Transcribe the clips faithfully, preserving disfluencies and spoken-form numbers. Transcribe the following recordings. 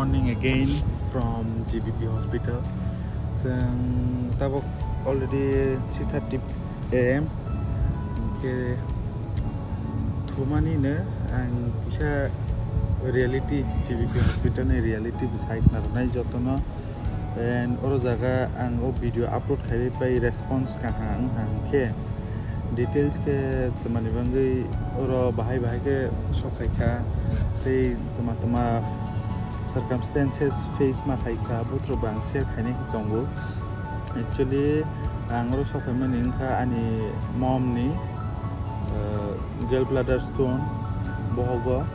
Morning again from G B P hospital. Chwng tabok already three thirty A M. Hwnkhe thumani no ang kisa reality, G B P hospital ni reality bwsai khna rwnai jotono. And oro jaga ang o video upload khaiwi pai response kaham wngkha, hwnkhe details khe twmani bagwi oro bahai bahai khe sok khaikha, tei twma twma circumstances face ma khaikha, butrok bo ang share khainai khe tongo. Actually, ang oro sok phaimani wngkha ani mom ni, uh, gallbladder stone, bohogo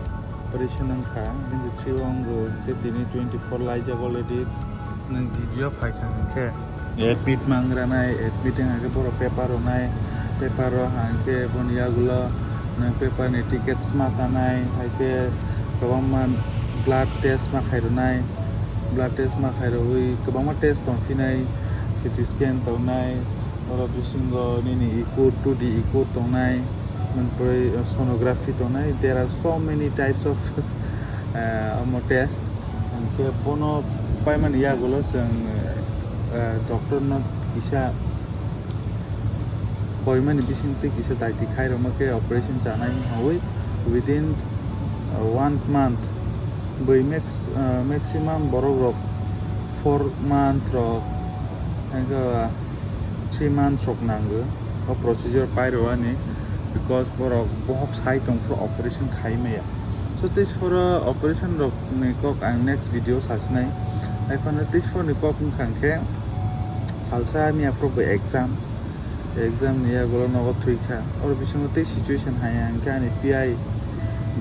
operation wngkha, twenty three o wngo, hwnkhe tini twenty four laijak already. Nwng G B o phaikha hwnkhe admit ma wngranai, admit wngkha khe borok paper rwnai, paper rw hwnkhe boni yagulo nwng paper ni tickets ma tanai, hai khe kwbangma blood test ma khairwnai, blood test ma khairwi kwbangma test tongphinai, C T scan tongnai, oro bisingo nini echo, two D echo tongnai, manpore sonography tongnai. There are so many types of, eh, omo test. Hwnkhe bono paimani yagulo chwng, eh, doctor no kisa koimani bisingtwi kisa daiti khairokma khe operation chanai wngwi within, uh, one month, bui max-, uh, maximum borok rok four month rok, hwnkhe, uh, three months rok nango o procedure pairwani, because borok bohok sai tongphuru operation khai maya. So, tei phuru operation rokni kok ang next video sasinai. Ekhon tei phuruni kok wngkha khe salsa miya phuru bo exam, exam ni yagulo nogo thwikha. Oro bisingo tei situation hai hwnkhe ani P I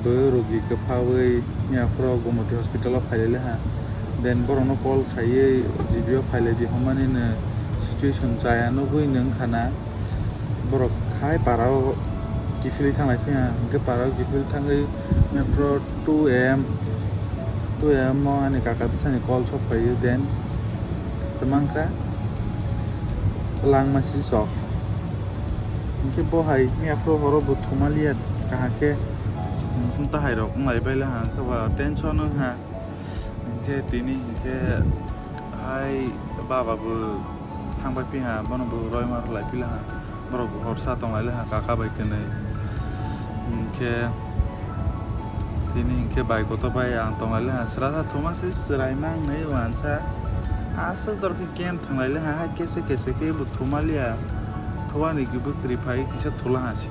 bo rogi kwphawi miya phuru Gomoti hospital o phailailaha. Then borokno call khaiwi G B o phailai di hwnmani no situation chaya nugwi no wngkha na. Borok hai para o kiphilwi thanglai phiya, hwnkhe para o kiphilwi thangwi miya phuru two A M, two A M o ani kaka bwsani call sok phaiwi, then kwmangkha langma sisok. Hwnkhe bo hai miya phuru horo bo thumaliya kaham khe, hwnkhe tahai rok wnglai baila ha, hwnkhe ba tension wngha. Hwnkhe tini hwnkhe hai baba bo thangbai phiya, bono bo roima rwlai phila ha, borok bo horsa tonglai ha kaka bai kwnwi. Hwnkhe tini hwnkhe bai kotor bai ang tonglai ha, chwla sa thuma se chwrai mang nai wansa, aswk dor khe game thanglai ha, hai kese kese khe bo thumaliya, thumani khe bo kwrwi phai kisa thula ha se,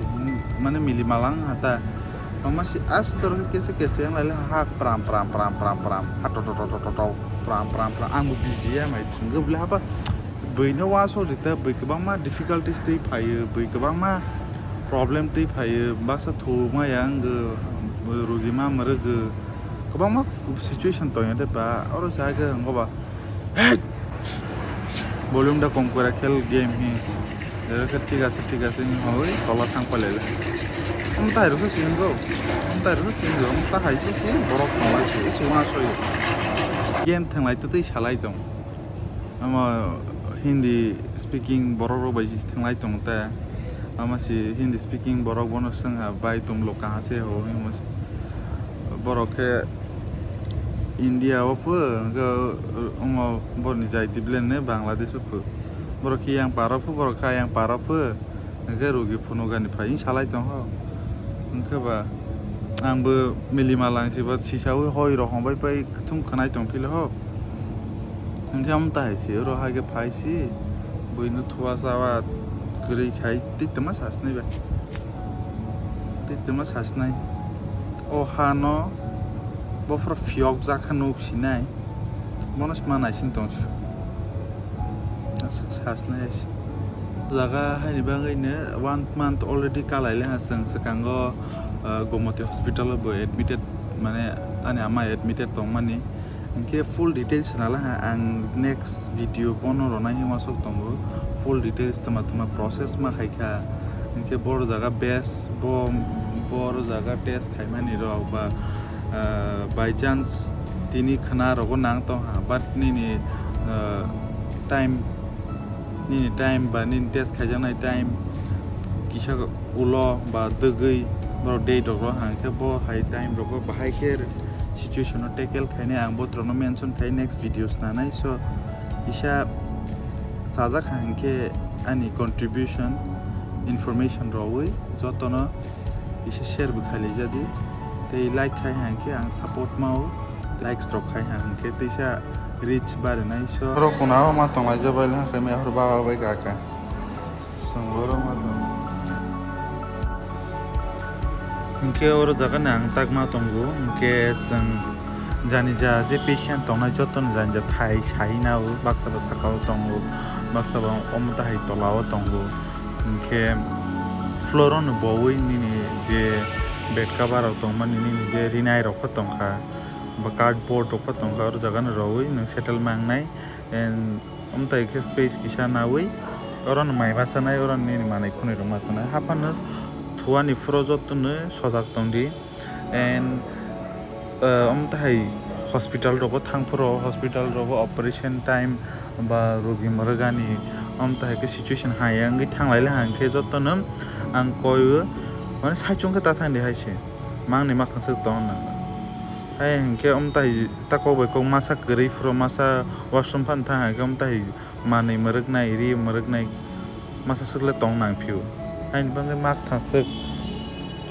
mane mili malang ha ta. Mama si as dor khe kese kese yang lai ha pram pram pram pram pram ha to to to to to to pram pram pram ang bo biji ya mai thung ge bla haba bui no wa so rita bui kwbangma difficulties tei phaio, bui kwbangma problem tei phaio, baksa thuma yang ge, rugi ma mrwgo, kwbangma situation tong ya de ba, oro sa ge ngo ba. Hey! Volume da kom kora khel game hi. Ero khe thik ase, thik ase ni hoi tola thang palele. Om tai ro se go. Om tai ro se go. Om ta hai se se borok thang lai se. Se wa so yo. Game thang lai to tei salai tong. Ama Hindi speaking borok rok bai thang lai tong ta. Ama si Hindi speaking borok bono swng ha bai tum lo kaha se ho. Borok khe India o pho, hwnkhe omo borokni jai tiblen ne Bangladesh o pho. Borok khe yang paro pho, borok khe yang paro pho, hwnkhe rugi phunukani phai salai tongkho. Hwnkhe ba ang bo mili malang se ba sisa o hoi rok hong bai pai thung khwnai tong phila ho. Hwnkhe omo tahai se oro hai khe phai si buino thua chawa kwrwi khai tei tongma sasnai ba. Tei tongma sasnai. O ha no bophor phiyok jak kha nuk sinai. Bono sma naising tong. Aswk sasnai. Jaga haini bagwi no one month already kalai le ha chwng swkango, uh, Gomoti hospital o bo admitted, mane ani ama admitted tongmani. Hwnkhe full details nala ha ang next video bono rwnai hima sok tongo. Full details tama tama process ma khaikha. Hwnkhe boro jaga best bo, boro jaga test khaimani rok ba, ah, by chance tini khna rogo nang tong ha, but nini, ah, time, nini time ba nini test khaijaknai time kisa ulo ba dwgwi borok date rok rw hang khe bo hai time rogo bahai khe Situation no tackle khainai ang botrokno mention khai next videos nanai. So isa sajak ha hinkhe ani contribution information rwwi jotono isa share bo khailai jadi. Tei like khai ha hinkhe ang support mao, likes rok khai ha hinkhe teisa reach barinai. So oro kunao ma tonglai jabai le hakai me ahor baba bai kaka. Chwng oro ma tongo. Hinkhe oro jaga ni ang tak ma tongo, hinkhe chwng jani ja je patient tongnai joto ni jani ja thai sai nao, baksa bo saka o tongo, baksa bo omo tahai tola o tongo. Hinkhe floor o no bowi nini je bed cover rok tongmani nini je rinai rok pho tongkha, ba cardboard rok pho tongkha, oro jaga no rowi nwng settle ma wngnai. And omtai khe space kisa nawi oro no mai bachanai, oro nini manwi khwnwi rok ma tongnai. Haphano thuani phuro joto no sojak tongdi. And omtahai hospital rogo thang phuro, hospital rogo operation time ba rogi mwrwgani omtahai khe situation haya wngwi thanglai le hang khe joto no ang koi o, mane saichung khe ta thang di hai se mangni makthang swk tong nang. Hai hinkhe omtahai ta kok bai kok masa kwrwi phuro, masa washroom phano thang hai khe omtahai manwi mwrwknai, ri mwrwknai masa swk le tong nang phio. Haini bagwi makthang swk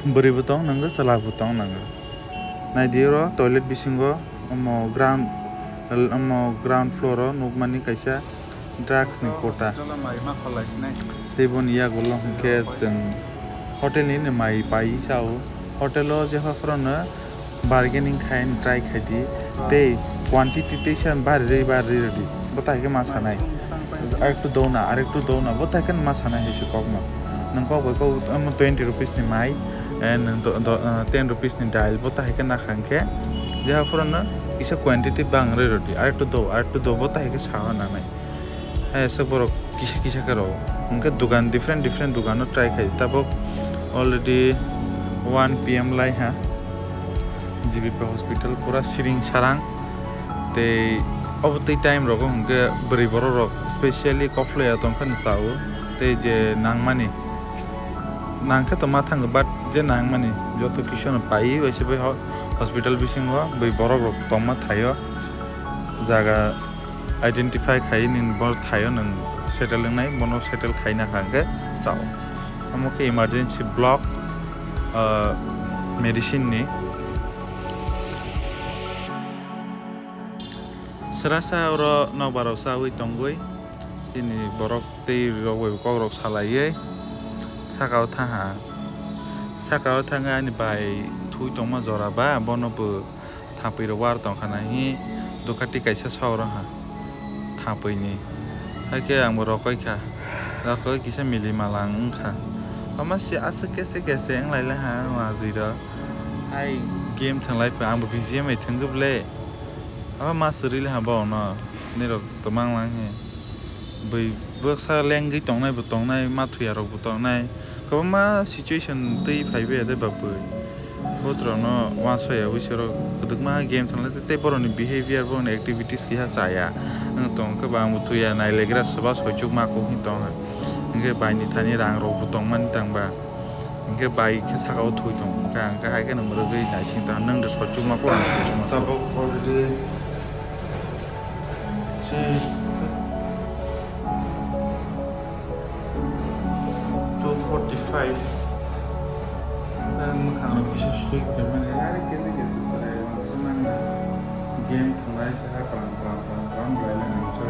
bwrwi bo tong nango, chwla bo tong nango. Nai di oro toilet bisingo omo ground, omo ground floor o nukmani kaisa drugs ni kota. Tei boni yagulo hinkhe chwng hotel ni no mai pai chao. Hotel o jepha phuru no bargaining khai try khai di, tei quantity teisa bari rwi bari rwi rw di, bo tai khe ma sanai. Arektu dona, arektu dona, bo tai khe ma sanai hai se kok no. Nwng kok bai kok omo twenty rupees ni mai, eh, nwng do, do, eh, ten rupees ni dal, bo tai khe na kha hinkhe jepha phuru no kisa quantity bang rwi rw di, arektu do, arektu do, bo tai khe sa o nanai. Hai aswk borok kisa kisa khe rw o. Hwnkhe dukan different different dukano try khai. Tabuk already one P M lai ha. G B P hospital pura siring sarang. Tei obo twi time rogo hwnkhe bwrwi borok rok specially kophloya tongkha ni cha o. Tei je nangmani nangkhe to ma thango, but je nangmani joto kisa no paiwi bai se bai ho-, hospital bisingo bwrwi borok rok tongma thaio. Jaga identify khai nini bo thaio nwng settle wngnai, bono settle khaina kha hwnkhe chao. Omo khe emergency block, ah, medicine ni. Srasa oro nokbar rok chawi tongwi chini borok tei rok bai kok rok salaiwi saka o thaha. Saka o thangwi ani bai thui tongma jora ba bono bo thapwi rok war tongkha na hi Ducati kaisa sok rw ha thapwi ni. Hakhe ang bo rokoi kha, rokoi kisa mili malang wngkha. Omo se aswk kese kese wng lai le ha majwi rok. Hai game thwng lai pha ang bo B G M I thwng khe ble. Abo ma swrwi le ha bo no nirok to mang lang he. Bui bwksa lengwi tongnai bo tongnai, ma thuya rok bo tongnai. Kwbangma situation twi phai baya de ba bui. Botrok no uansukya ui se rok kwdwkma game thwng lai tei borok ni behavior, borok ni activities kiha chaya. Wng tong khe ba ang bo thuya nailegra swba soichuk ma kok hin tong ha. Hwnkhe bai ni thani rang rok bo tong mani tang ba. Hwnkhe bai khe saka o thui tong kha, hwnkhe hai kheno mwrwgwi naising tong, nwng de soichuk ma kok ang soichuk ma kok. Tabuk already two forty-five. Ang mwkhang rok kisa sui phaimani, ari kesi kesi chwrai uansuknani. Game thwnglai se ha klam klam klam klam belai nang khe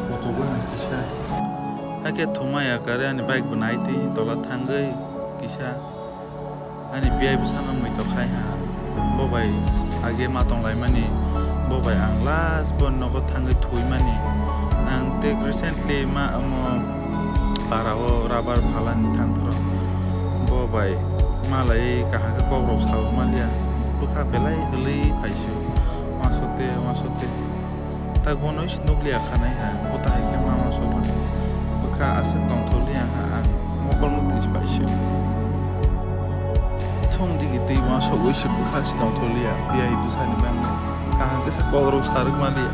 kutugo ang kisa. Hakhe thumai ya kare ani bike bo nai twi tola thangwi kisa. Ani biyai bwsano muitok khai ha. Bo bai age ma tonglaimani, bo bai ang last bo nogo thangwi thuimani. Ang tei recently ma omo para o rubber phalani thangphuru bo bai malai kaham khe kokrok sao manliya. Bwkha belai hwnwi phaisio, uansukte uansukte. Tak bono se nukliya khanai ha, bo tahai khe ma uansukha. Bwkha aswk tongthokliya ha, ang mokol mwtwi se paisio. Thung digi twi uansugwi se bwkha se tongthokliya, biyai bwsani bagwi kaham khe sa kokrok sarwk manliya.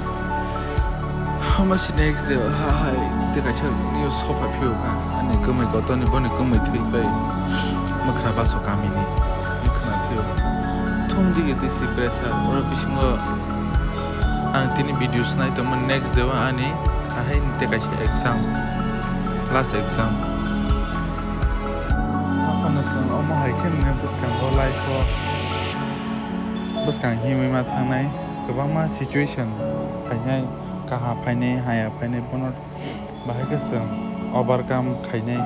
Hama se next day ha hai tei kaisa news sophai phiyokha, ani kwmwi kotorni boni kwmwi thwi bai mwkhra baso kamini wngkhwna phiyokha. Tong digi twi si pressure, oro bisingo ang tini videos nai tongma, next day o ani ahai ni tei kaisa exam, last exam. Aphano chwng omo hai khe nini bwskango life o bwskang himwi ma thangnai, kwbangma situation phainai, kaham phainai, haya phainai, bono bahai khe chwng overcome khainai,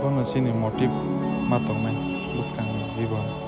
bono chini motive ma tongnai bwskangni jibon.